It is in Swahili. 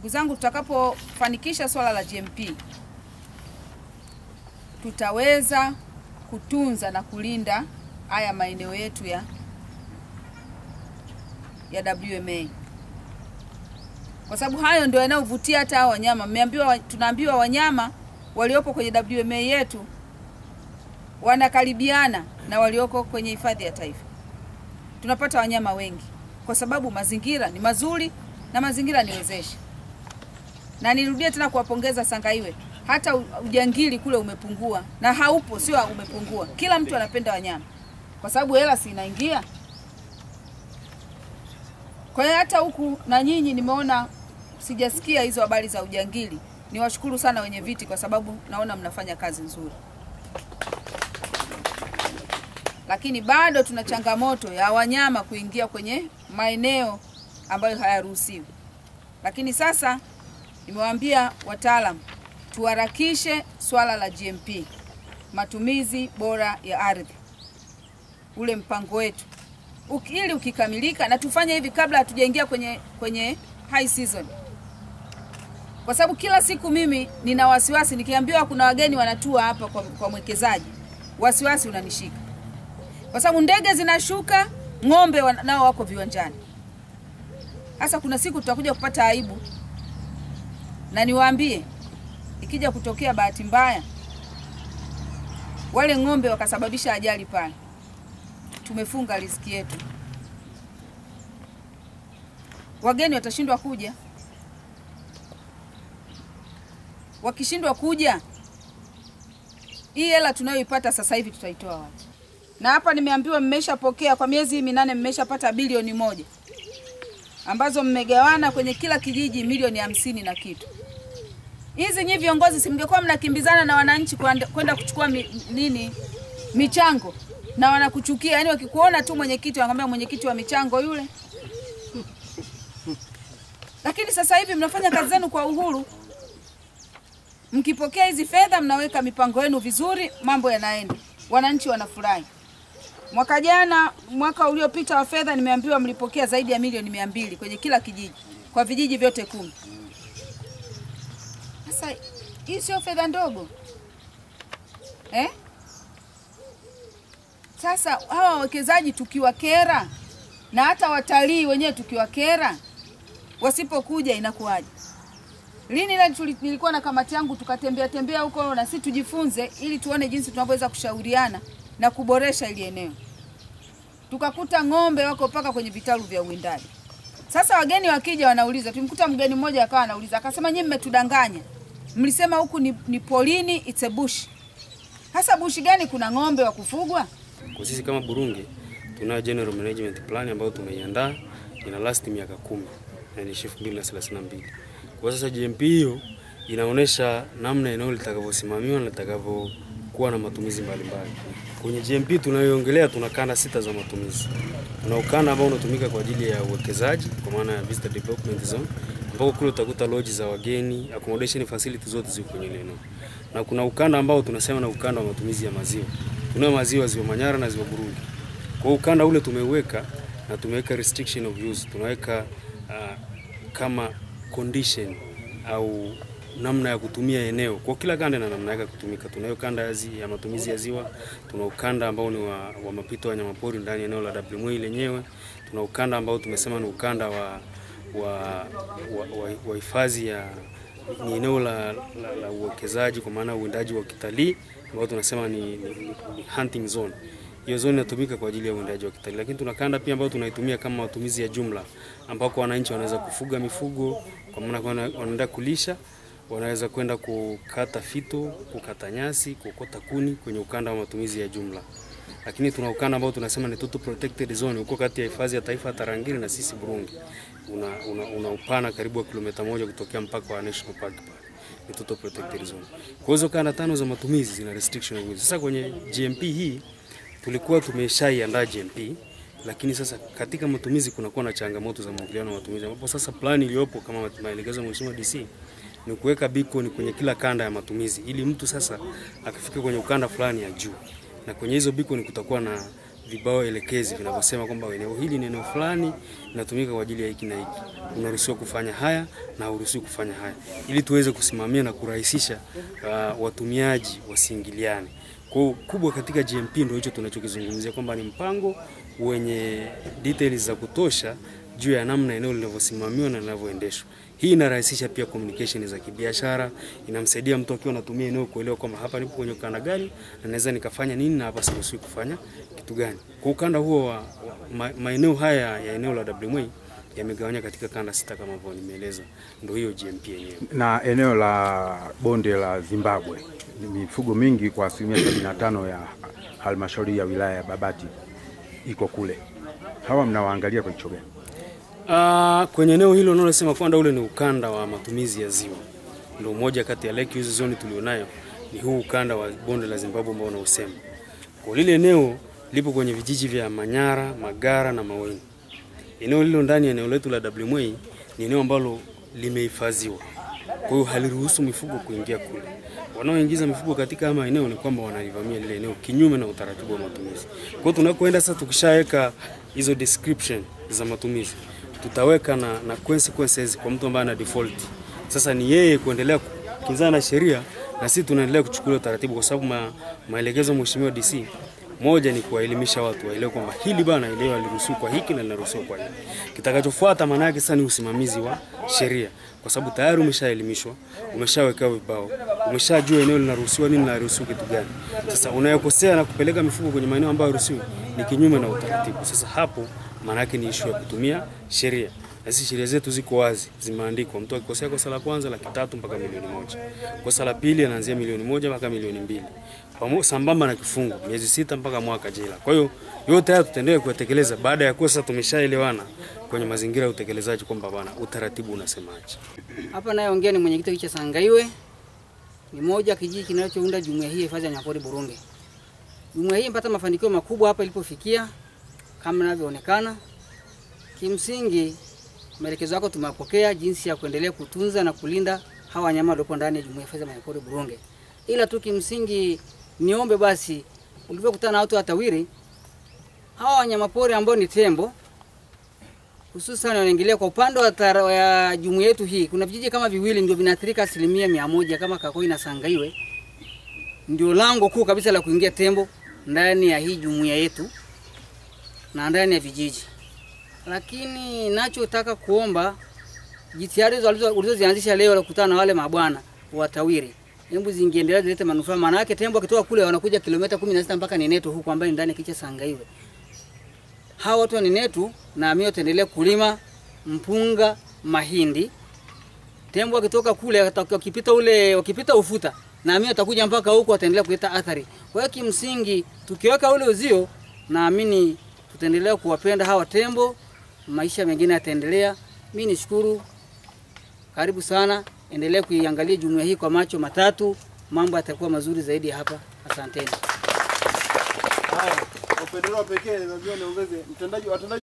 Ndugu zangu, tutakapofanikisha swala la GMP tutaweza kutunza na kulinda haya maeneo yetu ya WMA. Kwa sababu hayo ndio yanayovutia hata hao wanyama. Tunaambiwa wanyama waliopo kwenye WMA yetu wanakaribiana na walioko kwenye hifadhi ya taifa. Tunapata wanyama wengi kwa sababu mazingira ni mazuri na mazingira niwezeshe. Na nirudie tena kuwapongeza Sangaiwe. Hata ujangili kule umepungua na haupo, sio umepungua. Kila mtu anapenda wanyama kwa sababu hela si inaingia. Kwa hiyo hata huku na nyinyi nimeona, sijasikia hizo habari za ujangili. Niwashukuru sana wenye viti kwa sababu naona mnafanya kazi nzuri. Lakini bado tuna changamoto ya wanyama kuingia kwenye maeneo ambayo hayaruhusiwi. Lakini sasa nimewaambia wataalamu tuharakishe swala la GMP, matumizi bora ya ardhi, ule mpango wetu ili ukikamilika, na tufanye hivi kabla hatujaingia kwenye high season. Kwa sababu kila siku mimi nina wasiwasi nikiambiwa kuna wageni wanatua hapa kwa mwekezaji, wasiwasi unanishika. Kwa sababu ndege zinashuka, ng'ombe nao wako viwanjani. Sasa kuna siku tutakuja kupata aibu. Na niwaambie, ikija kutokea bahati mbaya wale ng'ombe wakasababisha ajali pale, tumefunga riziki yetu. Wageni watashindwa kuja. Wakishindwa kuja, hii hela tunayoipata sasa hivi tutaitoa wapi? Na hapa nimeambiwa mmeshapokea kwa miezi 8, mmeshapata bilioni 1 ambazo mmegawana kwenye kila kijiji milioni 50 na kitu. Hizi nyi viongozi si mngekuwa mnakimbizana na wananchi kwenda kuchukua michango, na wanakuchukia. Yaani wakikuona tu mwenyekiti wanakuambia mwenyekiti wa michango yule. Lakini sasa hivi mnafanya kazi zenu kwa uhuru. Mkipokea hizi fedha mnaweka mipango yenu vizuri, mambo yanaenda. Wananchi wanafurahi. Mwaka jana, mwaka uliopita wa fedha, nimeambiwa mlipokea zaidi ya milioni 200 kwenye kila kijiji, kwa vijiji vyote 10. Sasa hii sio fedha ndogo. Sasa hawa wawekezaji tukiwakera, na hata watalii wenyewe tukiwakera, wasipokuja inakuwaje? Lini ile nilikuwa na kamati yangu tukatembea tembea huko na sisi tujifunze ili tuone jinsi tunavyoweza kushauriana na kuboresha ili eneo. Tukakuta ng'ombe wako paka kwenye vitalu vya uwindaji. Sasa wageni wakija wanauliza, tumkuta mgeni mmoja akawa anauliza, akasema nyinyi mmetudanganya. Mlisema huku ni polini, it's a bush. Hasa bush gani kuna ng'ombe wa kufugwa? Kwa sisi kama Burunge tunayo general management plan ambayo tumeiandaa, ina last miaka 10, yani 2032. Kwa sasa GMP hiyo inaonesha namna eneo litakavyosimamiwa na litakavyokuwa na matumizi mbalimbali. Kwenye GMP tunayoongelea tuna kanda 6 za matumizi. Tuna ukanda ambao unatumika kwa ajili ya uwekezaji kwa maana ya visitor development zone, ambao kule utakuta lodge za wageni, accommodation facilities zote ziko kwenye eneo. Na kuna ukanda ambao tunasema na ukanda wa matumizi ya maziwa. Tuna maziwa Ziwa Manyara na Ziwa Burunge. Kwa ukanda ule tumeweka na tumeweka restriction of use, tunaweka kama condition au namna ya kutumia eneo. Kwa kila kanda na namna yake kutumika. Tunayo kanda ya matumizi ya ziwa, tuna ukanda ambao ni wa mapito ya wanyamapori ndani ya eneo la WMA lenyewe, tuna ukanda ambao tumesema ni ukanda wa hifadhi ya ni eneo la uwekezaji kwa maana uwindaji wa kitalii ambao tunasema ni hunting zone. Hiyo zone inatumika kwa ajili ya uwindaji wa kitalii. Lakini tuna kanda pia ambayo tunaitumia kama matumizi ya jumla, ambako wananchi wanaweza kufuga mifugo kwa maana wanaenda kulisha, wanaweza kwenda kukata fito, kukata nyasi, kukota kuni kwenye ukanda wa matumizi ya jumla. Lakini tuna ukanda ambao tunasema ni total protected zone, uko kati ya hifadhi ya taifa Tarangire na sisi Burunge. Una upana karibu wa kilomita 1 kutokea mpaka wa National Park pale. Ni total protected zone. Kwa hizo kanda 5 za matumizi zina restriction of use. Sasa kwenye GMP hii tulikuwa tumeshaiandaa GMP, lakini sasa katika matumizi kunakuwa na changamoto za mwingiliano wa matumizi, ambapo sasa plan iliyopo kama maelekezo ya Mheshimiwa DC ni kuweka beacon kwenye kila kanda ya matumizi ili mtu sasa akifika kwenye ukanda fulani ya juu, na kwenye hizo beacon kutakuwa na vibao elekezi vinavyosema kwamba eneo hili ni eneo fulani linatumika kwa ajili ya hiki na hiki, unaruhusiwa kufanya haya na hauruhusiwi kufanya haya, ili tuweze kusimamia na kurahisisha watumiaji wasiingiliane. Kwa kubwa katika GMP ndio hicho tunachokizungumzia kwamba ni mpango wenye details za kutosha juu ya namna eneo linavyosimamiwa na linavyoendeshwa. Hii inarahisisha pia communication za kibiashara, inamsaidia mtu akiwa anatumia eneo kuelewa kwamba hapa nipo kwenye ukanda gani na naweza nikafanya nini na hapa siruhusiwi kufanya kitu gani. Kwa ukanda huo wa maeneo haya ya eneo la WMA yamegawanywa katika kanda 6 kama ambavyo nimeeleza, ndio hiyo GMP yenyewe. Na eneo la bonde la Zimbabwe, mifugo mingi kwa 75% ya halmashauri ya wilaya ya Babati iko kule. Hawa mnawaangalia kwa jicho gani? Kwenye eneo hilo unalosema kwamba ule ni ukanda wa matumizi ya ziwa, ndio moja kati ya lake use zone tulionayo ni huu ukanda wa bonde la Zimbabwe ambao unaosema. Kwa lile eneo lipo kwenye vijiji vya Manyara, Magara na Maweni. Eneo lilo ndani ya eneo letu la WMA ni eneo ambalo limehifadhiwa. Kwa hiyo haliruhusu mifugo kuingia kule. Wanaoingiza mifugo katika maeneo ni kwamba wanalivamia lile eneo kinyume na utaratibu wa matumizi. Kwa hiyo tunakoenda sasa, tukishaweka hizo description za matumizi, tutaweka na consequences kwa mtu ambaye ana default. Sasa ni yeye kuendelea kukinzana na sheria na sisi tunaendelea kuchukua utaratibu, kwa sababu maelekezo Mheshimiwa DC moja ni kuwaelimisha watu waelewe kwamba hili bana elewa liruhusiwa kwa hiki na linaruhusiwa kwa hiki. Kitakachofuata maana yake sasa ni usimamizi wa sheria, kwa sababu tayari umeshaelimishwa, umeshaweka vibao, umeshajua eneo linaruhusiwa nini na linaruhusiwa kitu gani. Sasa unayokosea na kupeleka mifugo kwenye maeneo ambayo haruhusiwi ni kinyume na utaratibu. Sasa hapo maana yake ni issue ya kutumia sheria. Na sisi sheria zetu ziko wazi, zimeandikwa. Mtu akikosea kosa la kwanza 300,000 mpaka 1,000,000. Kosa la pili anaanzia 1,000,000 mpaka 2,000,000. Sambamba na kifungo miezi 6 mpaka mwaka jela. Kwa hiyo yote haya tutaendelea kuyatekeleza baada ya kuwa sasa tumeshaelewana kwenye mazingira ya utekelezaji kwamba bana utaratibu unasemaje. Hapa nayeongea ni mwenyekiti cha Sangaiwe, ni moja kijiji kinachounda jumuiya hii ya hifadhi ya wanyamapori Burunge. Jumuiya hii imepata mafanikio makubwa hapa ilipofikia kama inavyoonekana. Kimsingi maelekezo yako tumepokea jinsi ya kuendelea kutunza na kulinda hawa wanyama waliopo ndani ya jumuiya ya hifadhi ya wanyamapori Burunge. Ila tu kimsingi niombe basi ulivyokutana na watu wa TAWIRI, hawa wanyamapori ambao ni tembo hususan wanaingilia kwa upande wa jumuiya yetu hii, kuna vijiji kama viwili ndio vinaathirika 100% kama Kakoi na Sangaiwe. Ndio lango kuu kabisa la kuingia tembo ndani ya hii jumuiya yetu na ndani ya vijiji. Lakini nachotaka kuomba jitihada ulizozianzisha leo la kukutana na wale mabwana wa TAWIRI, hebu zingeendelea zilete manufaa. Maana yake tembo akitoka kule wanakuja kilomita 16 mpaka Ninetu huku ambaye ndani ya kicha Sangaiwe. Hawa watu wa Ninetu na mimi wataendelea kulima mpunga, mahindi. Tembo akitoka kule wakipita ule wakipita ufuta na mimi watakuja mpaka huku wataendelea kuleta athari. Kwa hiyo kimsingi tukiweka ule uzio naamini tutaendelea kuwapenda hawa tembo, maisha mengine yataendelea. Mimi nishukuru, karibu sana, endelea kuiangalia jumuiya hii kwa macho matatu, mambo yatakuwa mazuri zaidi hapa. Asanteni. Haya, upendeleo pekee nimeambiwa niongeze mtendaji watendaji.